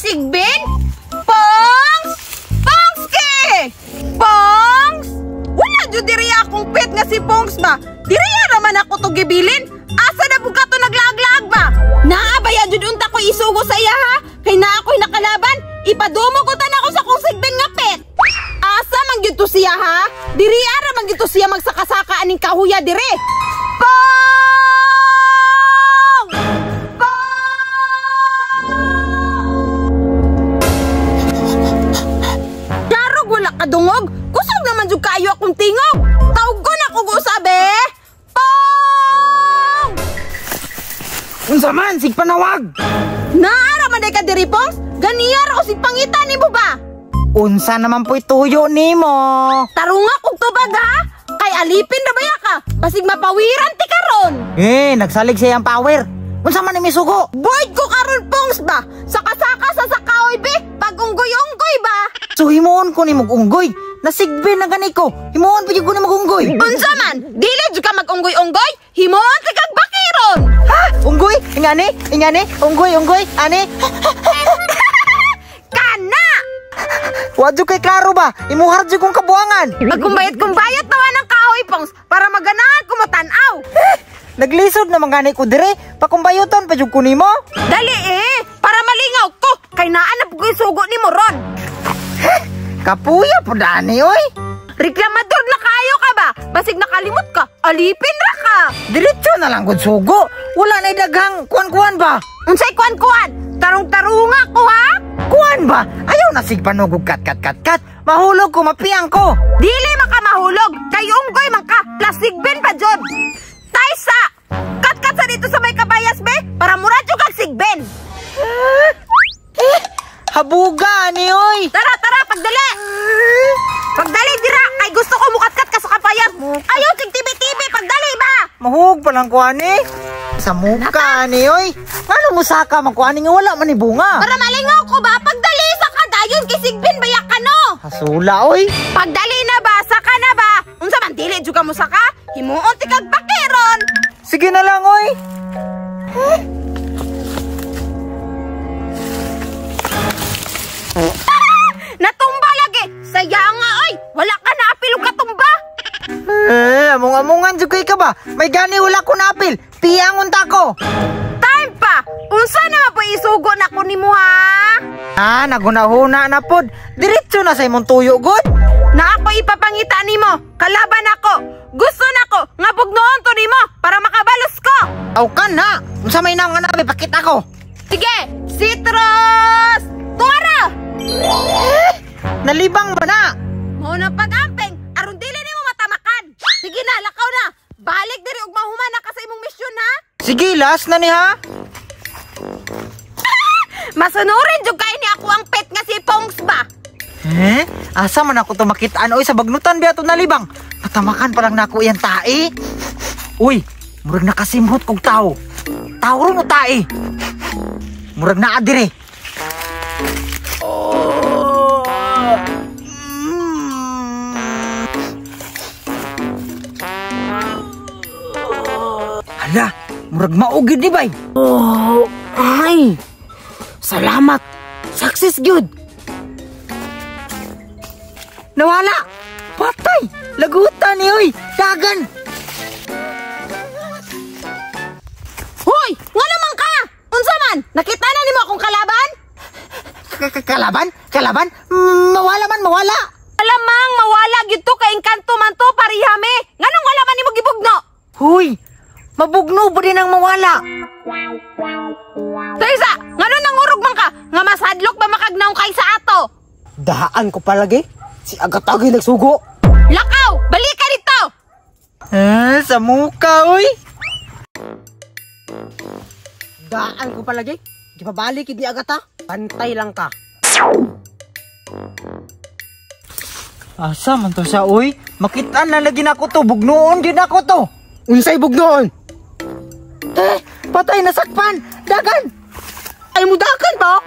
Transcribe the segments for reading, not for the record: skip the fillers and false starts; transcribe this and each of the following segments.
sigbin? Pongs! Pongski! Pongs! Wala jud diri akong pet nga si Pongs ba? Diri raman ako to gibilin. Asa na buka to naglaag-laag ba? Naa ba ya jud unta ko isugo sa iya ha? Kay naa ako'y nakalaban. Ipadumo ko tan ako sa kong sigbin nga pet. Asa man gyud to siya ha? Diri ara man gyud to siya magsakasaka aning kahuya dire. Pong! Pong! Darog wala kadungog. Kusog naman jud kaayo akong tingog. Tawgon ako gusabe. Pong! Unsa man sig panawag? Naa ra man day ka diri, Pongs? Ganiya ra o sig pangita nimo ba? Unsa naman po'y tuyo nimo? Tarunga kog tubag ha? Kay alipin ra baya ka? Basig mapawiran ti karon. Eh, nagsalig siya ang power. Unsa man ni misugo? Boyd ko karon, Pongs ba? Saka-saka sa sakaoy be, pag-unggoy-unggoy ba? So himuon ko ni unggoy. Nasigbe na gani ko. Himuon pa jud ko ni unggoy. Unsa man? Dili jud ka mag-unggoy-unggoy? Himuon ti kag bakiron. Ha? Unggoy? Ingani? Ingani? Unggoy, unggoy, ani? Kana! Wa jud kay klaro ba? Imuhar jud kong kabuangan. Magkumbayot-kumbayot tawa ng kahoy, Pongs, para maganahan ko matan-aw. Naglisod naman gani ko dire. Pakumbayoton pa jud ko nimo. Dali eh, para malingaw ko. Kay naa na ko isugo nimo ron. Kapuya po dani oy. Reklamador na kayo ka ba? Basig nakalimot ka, alipin ra ka. Diretso na lang gud sugo. Wala na daghang kuan-kuan ba? Unsay kuan-kuan? Tarong-tarunga ko ha? Kuan ba? Ayaw na sig panugog kat kat kat kat. Mahulog ko, mapiyang ko. Dili maka mahulog. Kay unggoy man ka, plastic bin pa jud. Taysa! Kat-kat sa dito sa may kabayas be, para murad jud kag sigbin. Habuga ni oy. Tara, tara, pagdali. Pagdali dira kay gusto ko mukatkat ka sa kabayas. Ayaw sig tibi-tibi, pagdali ba? Mahug pa lang ko ani. Sa muka ni oy. Ngano mo saka man ko ani nga wala man ni bunga? Para malingaw ko ba? Pagdali sa kadayon kay sigbin baya ka no. Hasula oy. Pagdali na ba? Saka na ba? Unsa man dili jud ka mo saka? Himuon ti kag bakiron. Sige na lang oy. Natumba lagi. Saya nga oy. Wala ka na apil og katumba. Eh, among-amongan jud kay ka ba? May gani wala ko na apil. Piangon ta ko. Time pa. Unsa na po isugo na ko nimo ha? Ah, nagunahuna na pod. Diretso na sa imong tuyo gud. Na ako ipapangita nimo. Kalaban ako. Gusto nako nga bugnoon to nimo para makabalos ko. Aw ka na. Unsa may naong anabi pakita ko. Sige, citrus. Tuara. Eh, nalibang ba na? Mao na pag-amping aron dili nimo matamakan. Sige na, lakaw na. Balik diri og mahuman na ka sa imong misyon ha. Sige, last na ni ha. Masunurin jud kay ni ako ang pet nga si Pongs ba? Eh, asa man ako to makitaan oy sa bagnutan biya to nalibang. Matamakan pa lang nako iyang tae. Uy, murag nakasimhot kog tawo. Tawo ron o tae. Murag naa dire. Hala, murag maugid ni bay. Oh, ay. Salamat. Success gyud. Nawala. Patay. Lagutan ni oy. Dagan. Hoy, ngano man ka? Unsa man? Nakita na nimo akong kalaban? Kalaban? Kalaban? Mawala man, mawala. Alamang mawala gyud to kay engkanto man to parihame. Nganong wala man nimo gibugno? Hoy, mabugno ba din ang mawala? Taysa, ngano nangurog man ka? Nga masadlok ba makagnaong kay sa ato? Daan ko palagi. Si Agatagay nagsugo. Lakaw, balik ka dito. Eh, sa muka oy. Daan ko palagi. Di pa balik ni Agata. Pantay lang ka. Asa man to siya oy? Makitaan na lagi nako to, bugnoon gyud nako to. Unsay bugnoon? Eh, patay nasakpan. Dagan. Ay mo dagan ba?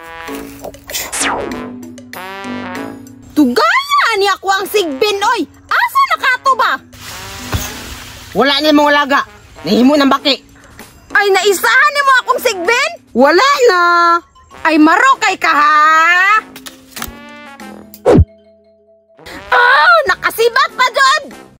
Tugaya ni ako ang sigbin oy. Asa nakato ba? Wala ni mong laga. Nahimo ng baki. Ay naisahan nimo akong sigbin? Wala na. Ay, maro kay ka ha.